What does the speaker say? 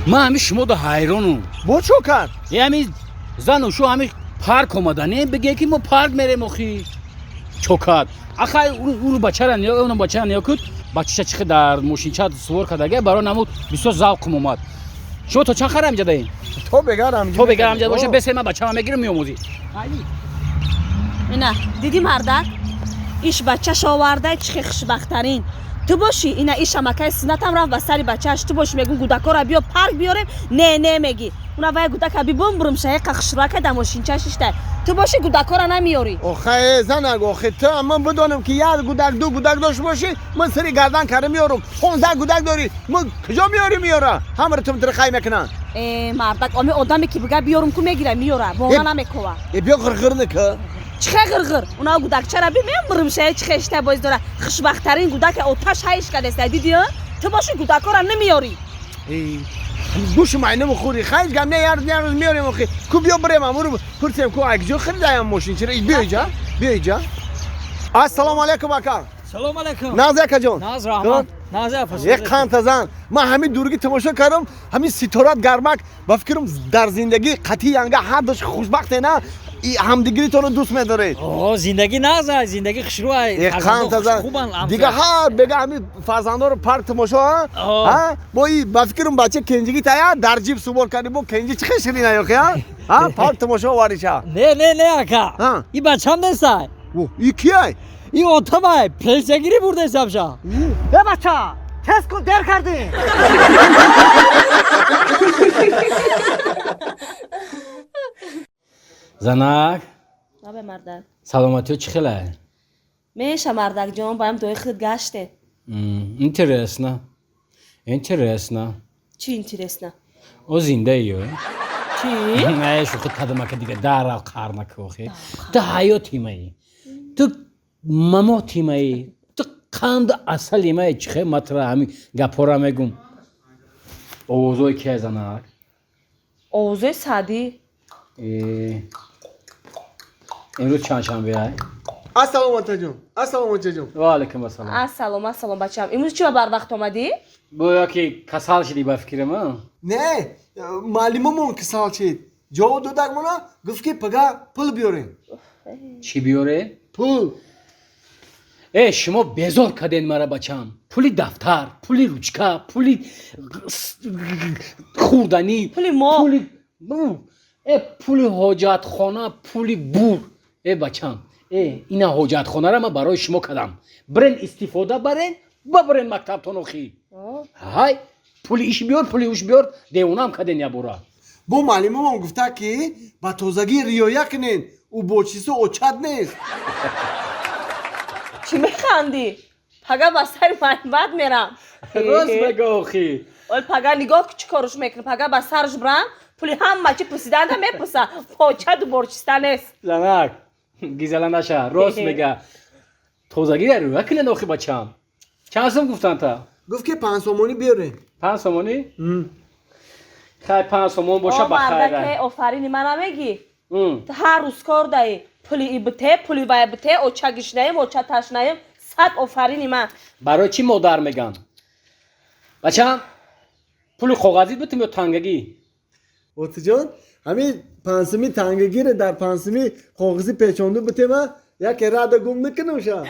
Ман ҳами шумо да ҳайронум. Бо чо кард? Е ҳами зану шу ҳами парк омаданем, биге ки мо парк мерем охи. Чо кард? Ахай уну бачара ниё, уну бачара ниё куд, бачаша чихи дар мошинча сувор кардага, барои намуд бисёр завқум омад. Шумо то чанд хара ҳамҷа даем? То бегар ҳамҷа. То бегар ҳамҷа боша, бесе ман бачама мегирам меомӯзӣ. Ина, диди мардак? Иш бачаш оварда, чихи хушбахттарин. Ту бошӣ, ина иш амакаи суннатам рафт ба сари бачааш. Ту бошӣ мегӯм гудакора биё парк биёрем, не не мегӣ. Уна вай гудака бибум бурум шаеқа хушрака да мошинча шишта. Ту бошӣ гудакора намеёрӣ. Охе занак, охе ту ман бидонам ки як гудак ду гудак дошт бошӣ, ман сари гардан карда меёрам. 15 гудак дорӣ, ман куҷо меёрӣ меёра? Ҳамаро ту митрихай мекунанд. Э мардак, оми одаме ки бига биёрум ку мегира меёра, бона намекова. Э биё ғирғир нака. Чихе ғирғир? Уна гудакчара би мембурум шае чихе шита боз дора. Хушбахттарин гудака оташ ҳайш кардеста, дидӣ? Ту бошӣ гудакора намеёрӣ. Гӯши майна мехӯрӣ, хайр гам не, яр яр меёрем охи. Ку биё бирем амуру пурсем ку ай куҷо харидаям мошин чира? Биё иҷа, биё иҷа. Ассалому алайкум ака. Салом алайкум. Наз акаҷон. Наз раҳмат. Наз афас. Як қанта зан. Ман ҳамин дургӣ тамошо кардам, ҳамин ситорат гармак, ба фикрам дар зиндагӣ қатъи янга ҳардуш хушбахте на? Ҳамдигиритонро дӯст медоред. О, зиндагӣ наз ай, зиндагӣ хушрӯ ай. Қанта зан. Дига ҳар бега ҳамин фарзандоро парк тамошо, ҳа? Бо и ба фикрам бача кенҷигӣ тая дар ҷиб сувор кардӣ, бо кенҷи чӣ хел ширина ёхи, ҳа? Ҳа, парк тамошо овариша. Не, не, не ака. И бачам нест ай. И ки ай? И отам ай, пенсиягирӣ бурдесам ша. Э бача, тез кун, дер кардӣ. Занак. Лабе мардак. Саломатиё чӣ хел ай? Меша мардак ҷон, ба ҳам дуои худ гаште. Интересно. Интересно. Чӣ интересно? О зиндаиё. Чӣ? Не, шӯхи кадамака дига дарав қар накохи. Ту ҳаёти маи. Ту мамоти маи. Ту қанду асали маи. Чихе матра ҳамин гапҳоро мегум. Овозҳои кия занак? Овозҳои Саъдӣ. Имрӯз чандшанбе ай? Ассалому атаҷон. Ассалому атаҷон. Ва алайкум ассалом. Ассалом, ассалом бачам. Имрӯз чӣ ба барвақт омадӣ? Боя ки касал шидӣ ба фикрам, а? Не, муаллимамон касал шид. Ҷавоб додак мона, гуфт ки пага пул биёрем. Чӣ биёрем? Пул. Э, шумо безор карден мара бачам. Пули дафтар, пули ручка, пули хӯрданӣ, пули мо, пули э пули ҳоҷатхона, пули бур. Э бачам, э ина ҳоҷатхонара ман барои шумо кардам. Бирен истифода барен, бабарен мактабтон охи. Ҳай, пули иш биёр, пули уш биёр, девонаам карден ябора. Бо муаллимамон гуфта ки ба тозагӣ риоя кунен, ӯ бо чизо очат нест. Чӣ механдӣ? Пага ба сари бад мерам. Рост мега охи. Ол пага нигоҳ чӣ корш мекунӣ, пага ба сарш брам, пули ҳама чӣ пурсиданда мепурса, почаду борчиста нест. Занак, гизала наша, рост мега. Тозагиро риоя кунен охи бачам. Чанд сум гуфтанд та? Гуфт ки 5 сомонӣ биёрем. 5 сомонӣ? Хай 5 сомон боша ба хайр. Офарини ман намегӣ? Ту ҳар рӯз кор даӣ. Пули и бите, пули вай бите, оча гишнаем, оча ташнаем, сад офарини ман. Барои чӣ модар меган? Бачам, пули коғазӣ битим ё тангагӣ? Отиҷон, ҳамин 5 сумӣ тангагиро дар 5 сумӣ коғазӣ печонду битема, яке рада гум накунам ша.